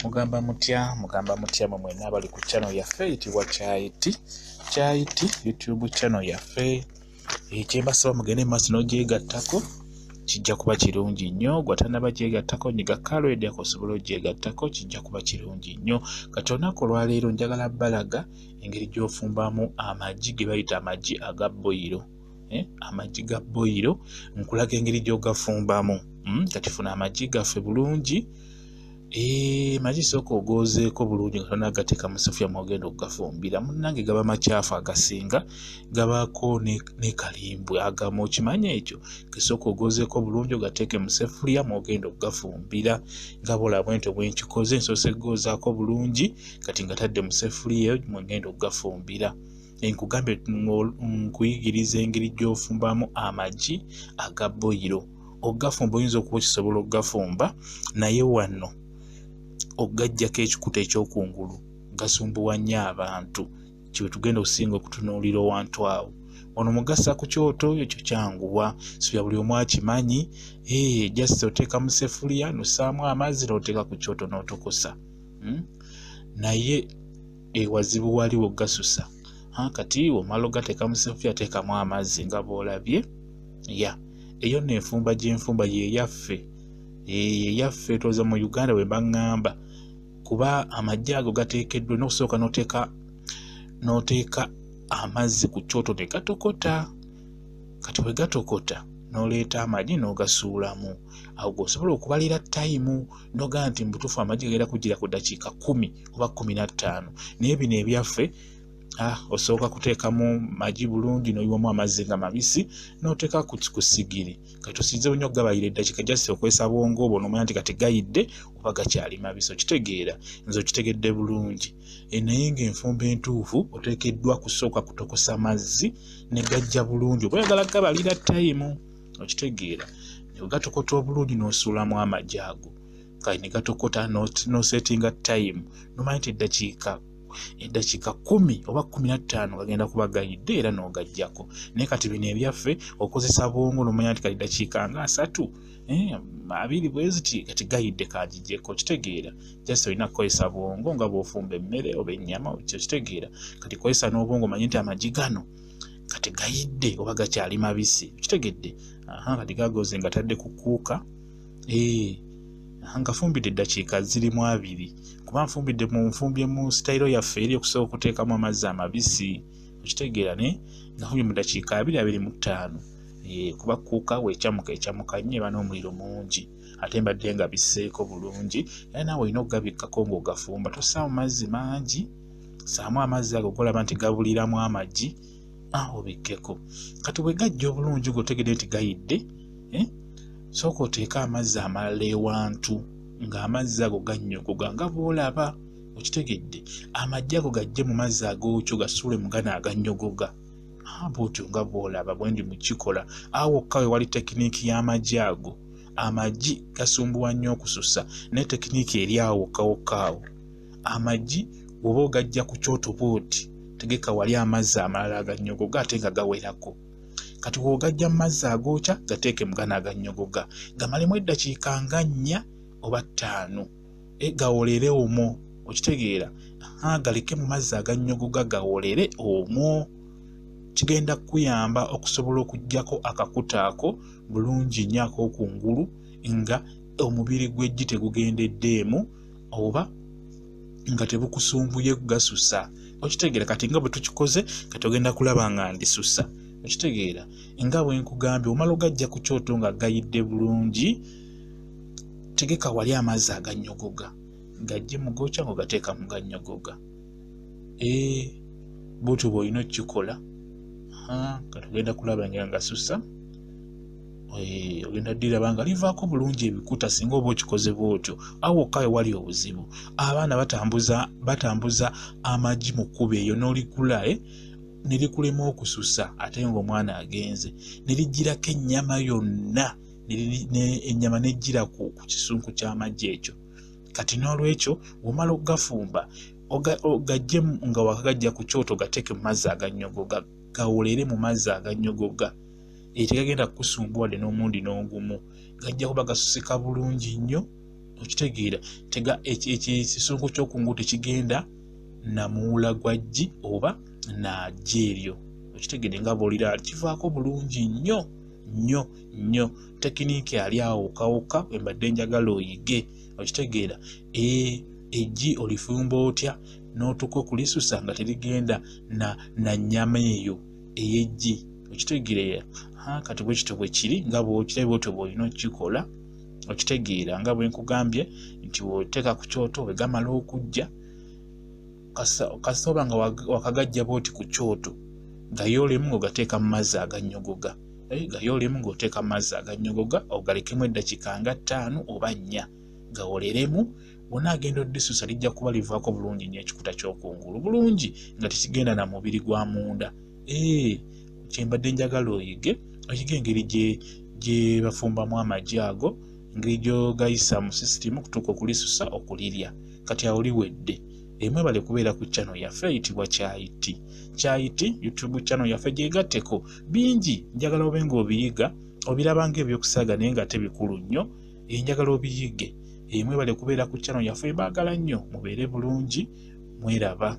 Mugamba mutya, mugamba mutya mwe mwenna abali ku channel yaffe eyitibwa Kyayiti, Kyayiti YouTube channel yaffe. Kyembasaba mugende mu maaso n'ogyegattako, kijja kuba kirungi nnyo. Gwe atannaba gyegattako, nyiga kkalwedi ako osobole ogyegattako, kijja kuba kirungi nnyo. Kati olunaku olwaleero njagala balaga engeri gy'ofumbamu amagi ge bayita amagi aga boyiro. Amagi ga boyiro nkulaga engeri gy'ogafumbamu. Kati funa amagi gaffe bulungi. Magi sooka ogoozeeko bulungi nga tonnagateeka mu ssefuya mw'ogenda okugafumbira. Munnange gaba makyafu agasinga, gabaako ne kalimbwe agamu, okimanyi ekyo? Gesooka ogoozeeko bulungi ogateeke mu ssefuliya mw'ogenda okugafumbira. Nga bw'olaba bwentyo bwe nkikoze, nsoose ggoozaako bulungi, kati ngatadde mu ssefuliya eyo mwe ngenda okugafumbira. Nkugambye nkuyigiriza engeri gy'ofumbamu amagi aga boyiro. Ogafumba oyinza okuba okisobola okugafumba, naye wano ogaggyako ekikuta eky'okungulu gasumbuwa nnyo abantu. Kye tugenda okusinga okutunuulira owantu awo. Wano mugasa ku kyoto ekyo kyanguwa, si bya buli omu akimanyi. Just oteeka mu ssefuliya n'ossaamu amazzi n'oteeka ku kyoto n'otokosa. Naye ewazibu waliwo gasusa. Kati omala ogateeka mu ssefuliya, teekamu amazzi nga bw'olabye. Ya, eyo nno enfumba gy'enfumba ye yaffe. Eyaffe twoza mu Uganda bwe baŋŋamba, kuba amagi ago gateekeddwa n'okusooka n'oteeka amazzi ku kyoto ne gatokota. Kati bwe gatokota n'oleeta amagi n'ogasuulamu. Awo g'osobola okubalira tayimu n'ogamba nti mu butuufu amagi gagenda kujjira ku ddakiika 10 oba 15. Naye bino ebyaffe, osooka kuteekamu magi bulungi n'oyiwamu amazzi nga mabisi n'oteeka ku ssigiri. Kati osinze nnyo okugabalira eddakiika just okozesa bwongo obwo n'omanya nti kati gayidde oba gakyali mabisi. Okitegeera? Nze okitegedde bulungi. Naye ng'enfumba entuufu oteekeddwa kusooka kutokosa mazzi ne gajja bulungi. Oba oyagala gabalira tayimu, okitegeera? Ne gatokota obulungi n'osuulamu amagi ago. Kale ne gatokota n'osetinga tayimu n'omanya nti eddakiika 10 oba 15 gagenda kuba gayidde era n'ogaggyako. Naye kati bino ebyaffe okozesa bwongo n'omanya nti kati ddakiika nga 30, 20 bwe ziti kati gayidde kangiggyeko. Okitegeera? Just olina kukozesa bwongo nga bw'ofumba emmere oba ennyama, okitegeera? Kati kozesa n'obwongo omanye nti amagi gano kati gayidde oba gakyali mabisi. Okitegedde? Kati gagoze ngatadde ku kkuuka. Ngafumbidde eddakiika ziri mu 20, kuba nfumbidde mu nfumbye mu sitayiro yaffe eri okusooka okuteekamu amazzi amabisi. Okitegeera? Ne ngafumbye mu ddakiika 20, 25. Kuba kkuuka bw'ekyamuka ekyamuka nnyo, eba n'omuliro mungi, ate mbadde nga bisseeko bulungi. Era naawe olina okugabikkako ng'ogafumba, tossaamu mazzi mangi, ssaamu amazzi ago g'olaba nti gabuliramu amagi, obikkeko. Kati bwe gajja obulungi ng'otegedde nti gayidde, sooka oteeke amazzi amalala ewantu ng'amazzi ago gannyogoga nga bw'olaba. Okitegedde? Amagi ago gajje mu mazzi agookyo gasuule mu gano agannyogoga. Bw'otyo nga bw'olaba bwe ndi mu kikola. Awo wokka we wali tekiniki y'amagi ago. Amagi gasumbuwa nnyo okususa, naye tekiniki eri awo wokka wokka awo. Amagi bw'oba ogajja ku kyoto bw'oti, tegeka wali amazzi amalala agannyogoga ate nga gawerako. Kati bw'ogajja mu mazzi agookya, gateeke mu gano agannyogoga, gamalemu eddakiika nga 4 oba 5, gawolere omwo. Okitegeera? Galeke mu mazzi agannyogoga gawolere omwo. Kigenda kukuyamba okusobola okuggyako akakuta ako bulungi nnyo ak'okungulu nga omubiri gw'eggi tegugendeddeemu oba nga tebukusumbuye gasusa. Okitegeera? Kati nga bwe tukikoze, kati ogenda kulaba nga ndisusa. Okitegeera? Nga bwe nkugambye, omala ogajja ku kyoto nga gayidde bulungi, tegeka wali amazzi agannyogoga, gajje mu gookya ng'ogateeka mu gannyogoga. Bw'otyo bw'olina okukikola. Kati ogenda kulaba nga ngasusa. Ogenda ddiraba nga livaako bulungi ebikuta singa oba okikoze bw'otyo. Awo wokka we wali obuzibu. Abaana batambuza amagi mu kkubo eyo n'oligula, ne likulema okususa ate ng'omwana agenze, ne lijjirako ennyama yonna, ennyama n'ejjira ku kisunku ky'amagi ekyo. Kati n'olwekyo bw'omala okugafumba, ogajje nga wakagajja ku kyoto, ogateeke mu mazzi agannyogoga, gawolere mu mazzi agannyogoga. Tegagenda kukusumbuwa wadde n'omulundi n'ogumu, gajja kuba gasusika bulungi nnyo. Okitegeera, tega ekisonko ky'okungulu tekigenda na muwula gwa ggi oba na ggi eryo. Okitegedde nga bw'olira kivaako bulungi nnyo nnyo nnyo. Tekiniiki ali awo wokka wokka mbadde njagala oyige. Okitegeera, eggi olifumba otya n'otuuka okulisusa nga terigenda na nnyama eyo ey'eggi. Okitegeera, kati bwe kityo bwe kiri, nga bw'okirabye bw'otyo bw'olina okukikola. Okitegeera nga bwe nkugambye nti bw'oteeka ku kyoto bwe gamala okujja, kasita oba nga wakagajja bw'oti ku kyoto, gayoolemu ng'ogateeka mu mazzi agannyogoga. Gayoolemu ng'oteeka mu mazzi agannyogoga, ogalekemu eddakiika nga 5 oba 4 gawoleremu. Bw'onaagenda oddisusa lijja kuba livaako bulungi nnyo ekikuta ky'okungulu bulungi nga tekigenda na mubiri gwa munda. Kye mbadde njagala oyige, oyige engeri gye bafumbamu amagi ago, engeri gy'ogayisa mu sisitimu okutuuka okulisusa okulirya. Kati awo liwedde. Mwebale kubeera ku channel yaffe eyitibwa Kyayi Tea. Kyayi Tea YouTube channel yaffe gyegatteko bingi, njagala obe ng'obiyiga, obiraba ng'ebyokusaaga naye nga tebikulu nnyo. Njagala obiyige. Mwebale kubeera ku channel yaffe, mbaagala nnyo, mubeere bulungi, mweraba.